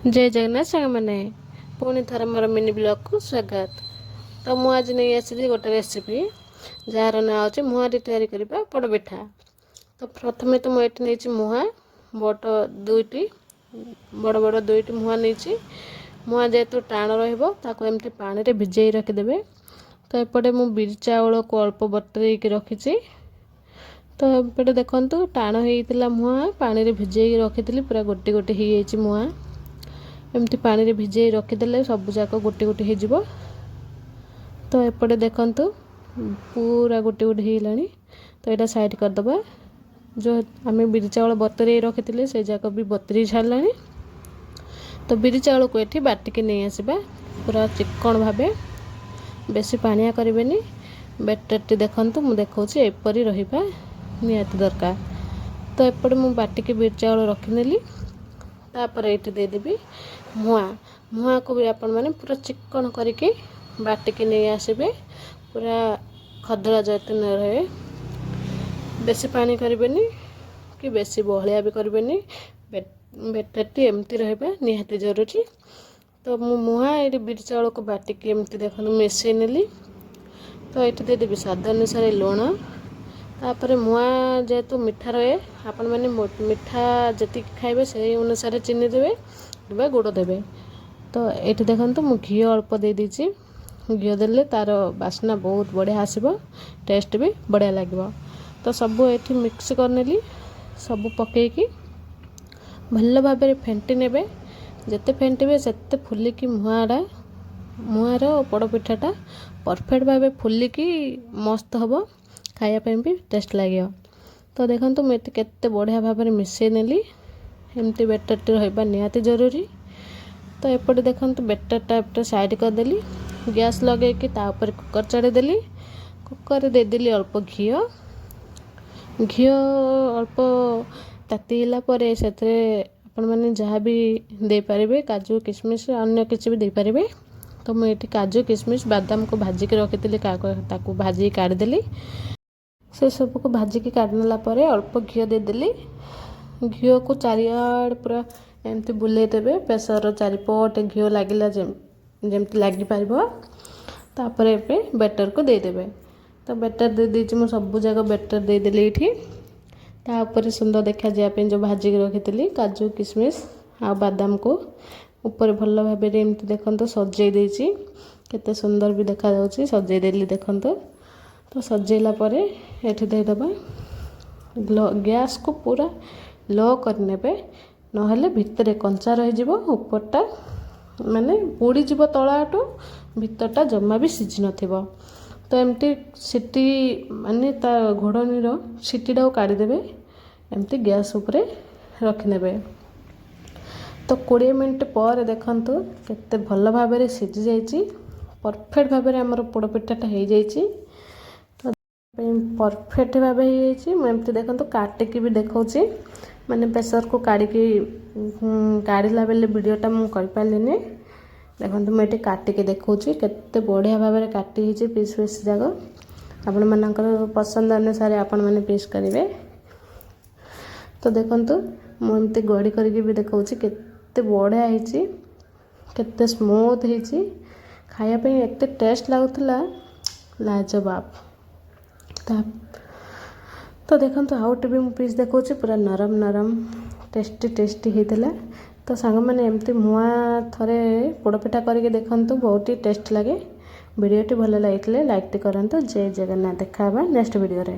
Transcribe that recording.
ଜୟ ଜଗନ୍ନାଥ ସାଙ୍ଗମାନେ, ପୁଣି ଥରେ ମୋର ମିନି ବ୍ଲଗ୍କୁ ସ୍ୱାଗତ। ତ ମୁଁ ଆଜି ନେଇ ଆସିଛି ଗୋଟେ ରେସିପି, ଯାହାର ନାଁ ହେଉଛି ମୁହାଁରେ ତିଆରି କରିବା ପୋଡ଼ପିଠା। ତ ପ୍ରଥମେ ତ ମୁଁ ଏଠି ନେଇଛି ମୁହାଁ ବଡ଼ ଦୁଇଟି, ବଡ଼ ବଡ଼ ଦୁଇଟି ମୁହାଁ ନେଇଛି। ମୁହାଁ ଯେହେତୁ ଟାଣ ରହିବ, ତାକୁ ଏମିତି ପାଣିରେ ଭିଜେଇ ରଖିଦେବେ। ତ ଏପଟେ ମୁଁ ବିରି ଚାଉଳକୁ ଅଳ୍ପ ବତୁରେଇକି ରଖିଛି। ତ ଏପଟେ ଦେଖନ୍ତୁ, ଟାଣ ହେଇଥିଲା ମୁହାଁ, ପାଣିରେ ଭିଜେଇକି ରଖିଥିଲି, ପୁରା ଗୋଟି ଗୋଟି ହେଇଯାଇଛି ମୁହାଁ। ଏମିତି ପାଣିରେ ଭିଜେଇ ରଖିଦେଲେ ସବୁ ଯାକ ଗୋଟି ଗୋଟି ହେଇଯିବ। ତ ଏପଟେ ଦେଖନ୍ତୁ, ପୁରା ଗୋଟି ଗୋଟି ହେଇଗଲାଣି। ତ ଏଇଟା ସାଇଡ଼୍ କରିଦେବା। ଯେଉଁ ଆମେ ବିରି ଚାଉଳ ବତୁରେଇ ରଖିଥିଲେ, ସେ ଯାକ ବି ବତୁରେଇ ସାରିଲାଣି। ତ ବିରି ଚାଉଳକୁ ଏଠି ବାଟିକି ନେଇ ଆସିବା ପୁରା ଚିକ୍କଣ ଭାବେ, ବେଶୀ ପାଣିଆ କରିବେନି। ବେଟରଟି ଦେଖନ୍ତୁ, ମୁଁ ଦେଖାଉଛି, ଏପରି ରହିବା ନିହାତି ଦରକାର। ତ ଏପଟେ ମୁଁ ବାଟିକି ବିରି ଚାଉଳ ରଖିନେଲି। ତାପରେ ଏଇଠି ଦେଇଦେବି ମୁଆଁ। ମୁଆଁକୁ ବି ଆପଣମାନେ ପୁରା ଚିକ୍କଣ କରିକି ବାଟିକି ନେଇ ଆସିବେ, ପୁରା ଖଦଡ଼ା ଯେତେ ନ ରହେ। ବେଶୀ ପାଣି କରିବେନି କି ବେଶୀ ବହଳିଆ ବି କରିବେନି। ବେଟରଟି ଏମିତି ରହିବା ନିହାତି ଜରୁରୀ। ତ ମୁଁ ମୁଆଁ ଏଇଠି ବିରି ଚାଉଳକୁ ବାଟିକି ଏମିତି ଦେଖନ୍ତୁ ମିଶାଇ ନେଲି। ତ ଏଇଠି ଦେଇଦେବି ସ୍ୱାଦ ଅନୁସାରେ ଲୁଣ। ତାପରେ ମୁଆଁ ଯେହେତୁ ମିଠା ରହେ, ଆପଣମାନେ ମିଠା ଯେତିକି ଖାଇବେ ସେଇ ଅନୁସାରେ ଚିନି ଦେବେ କିମ୍ବା ଗୁଡ଼ ଦେବେ। ତ ଏଇଠି ଦେଖନ୍ତୁ, ମୁଁ ଘିଅ ଅଳ୍ପ ଦେଇଦେଇଛି। ଘିଅ ଦେଲେ ତା'ର ବାସ୍ନା ବହୁତ ବଢ଼ିଆ ଆସିବ, ଟେଷ୍ଟ ବି ବଢ଼ିଆ ଲାଗିବ। ତ ସବୁ ଏଠି ମିକ୍ସ କରିନେଲି। ସବୁ ପକାଇକି ଭଲ ଭାବରେ ଫେଣ୍ଟି ନେବେ। ଯେତେ ଫେଣ୍ଟିବେ ସେତେ ଫୁଲିକି ମୁଆଁଟା, ମୁଆଁର ପୋଡ଼ପିଠାଟା ପରଫେକ୍ଟ ଭାବେ ଫୁଲିକି ମସ୍ତ ହେବ, ଖାଇବା ପାଇଁ ବି ଟେଷ୍ଟ ଲାଗିବ। ତ ଦେଖନ୍ତୁ, ମୁଁ ଏଠି କେତେ ବଢ଼ିଆ ଭାବରେ ମିଶାଇ ନେଲି। ଏମିତି ବେଟରଟି ରହିବା ନିହାତି ଜରୁରୀ। ତ ଏପଟେ ଦେଖନ୍ତୁ, ବେଟରଟା ଏପଟେ ସାଇଡ଼୍ କରିଦେଲି। ଗ୍ୟାସ୍ ଲଗେଇକି ତା ଉପରେ କୁକର୍ ଚଢ଼େଇଦେଲି। କୁକର୍ରେ ଦେଇଦେଲି ଅଳ୍ପ ଘିଅ। ଘିଅ ଅଳ୍ପ ତାତିଗଲା ପରେ ସେଥିରେ ଆପଣମାନେ ଯାହା ବି ଦେଇପାରିବେ, କାଜୁ, କିସମିସ୍, ଅନ୍ୟ କିଛି ବି ଦେଇପାରିବେ। ତ ମୁଁ ଏଠି କାଜୁ, କିସମିସ୍, ବାଦାମକୁ ଭାଜିକି ରଖିଥିଲି, ତାକୁ ଭାଜିକି କାଢ଼ିଦେଲି। ସେସବୁକୁ ଭାଜିକି କାଢ଼ିନେଲା ପରେ ଅଳ୍ପ ଘିଅ ଦେଇଦେଲି। ଘିଅକୁ ଚାରିଆଡ଼େ ପୁରା ଏମିତି ବୁଲେଇ ଦେବେ, ପ୍ରେସର୍ର ଚାରିପଟେ ଘିଅ ଲାଗିଲା ଯେମିତି ଲାଗିପାରିବ। ତାପରେ ଏବେ ବେଟର୍କୁ ଦେଇଦେବେ। ତ ବେଟର୍ ଦେଇଦେଇଛି ମୁଁ, ସବୁ ଯାକ ବେଟର୍ ଦେଇଦେଲି ଏଇଠି। ତା ଉପରେ ସୁନ୍ଦର ଦେଖାଯିବା ପାଇଁ ଯେଉଁ ଭାଜିକି ରଖିଥିଲି କାଜୁ, କିସମିସ୍ ଆଉ ବାଦାମକୁ ଉପରେ ଭଲ ଭାବରେ ଏମିତି ଦେଖନ୍ତୁ ସଜେଇ ଦେଇଛି। କେତେ ସୁନ୍ଦର ବି ଦେଖାଯାଉଛି, ସଜେଇ ଦେଲି ଦେଖନ୍ତୁ। ତ ସଜେଇଲା ପରେ ଏଠି ଦେଇଦେବା। ଗ୍ୟାସ୍କୁ ପୁରା ଲୋ କରିନେବେ, ନହେଲେ ଭିତରେ କଞ୍ଚା ରହିଯିବ, ଉପରଟା ମାନେ ପୋଡ଼ିଯିବ ତଳ ଆଠୁ, ଭିତରଟା ଜମା ବି ସିଝି ନଥିବ। ତ ଏମିତି ସିଟି, ମାନେ ତା ଘୋଡ଼ଣୀର ସିଟିଟାକୁ କାଢ଼ିଦେବେ, ଏମିତି ଗ୍ୟାସ୍ ଉପରେ ରଖିନେବେ। ତ 20 ମିନିଟ୍ ପରେ ଦେଖନ୍ତୁ, କେତେ ଭଲ ଭାବରେ ସିଝି ଯାଇଛି। ପରଫେକ୍ଟ ଭାବରେ ଆମର ପୋଡ଼ପିଠାଟା ହେଇଯାଇଛି। ତ ପାଇଁ ପରଫେକ୍ଟ ଭାବେ ହେଇଯାଇଛି। ମୁଁ ଏମିତି ଦେଖନ୍ତୁ କାଟିକି ବି ଦେଖାଉଛି। ମାନେ ପ୍ରେସର୍କୁ କାଢ଼ିକି କାଢ଼ିଲା ବେଳେ ଭିଡ଼ିଓଟା ମୁଁ କରିପାରିଲିନି। ଦେଖନ୍ତୁ, ମୁଁ ଏଠି କାଟିକି ଦେଖାଉଛି, କେତେ ବଢ଼ିଆ ଭାବରେ କାଟି ହେଇଛି ପିସ୍ ପିସ୍ ଯାକ। ଆପଣମାନଙ୍କର ପସନ୍ଦ ଅନୁସାରେ ଆପଣମାନେ ପିସ୍ କରିବେ। ତ ଦେଖନ୍ତୁ, ମୁଁ ଏମିତି ଗଡ଼ି କରିକି ବି ଦେଖାଉଛି, କେତେ ବଢ଼ିଆ ହେଇଛି, କେତେ ସ୍ମୁଥ୍ ହେଇଛି। ଖାଇବା ପାଇଁ ଏତେ ଟେଷ୍ଟ ଲାଗୁଥିଲା, ଲାଜବାବ। ତ ଦେଖନ୍ତୁ, ଆଉ ଗୋଟେ ବି ମୁଁ ପିସ୍ ଦେଖାଉଛି, ପୁରା ନରମ ନରମ, ଟେଷ୍ଟି ଟେଷ୍ଟି ହେଇଥିଲା। ତ ସାଙ୍ଗମାନେ, ଏମିତି ମୁଆଁ ଥରେ ପୋଡ଼ପିଠା କରିକି ଦେଖନ୍ତୁ, ବହୁତ ହି ଟେଷ୍ଟ ଲାଗେ। ଭିଡ଼ିଓଟି ଭଲ ଲାଗିଥିଲେ ଲାଇକ୍ଟି କରନ୍ତୁ। ଜୟ ଜଗନ୍ନାଥ, ଦେଖା ହେବା ନେକ୍ସଟ ଭିଡ଼ିଓରେ।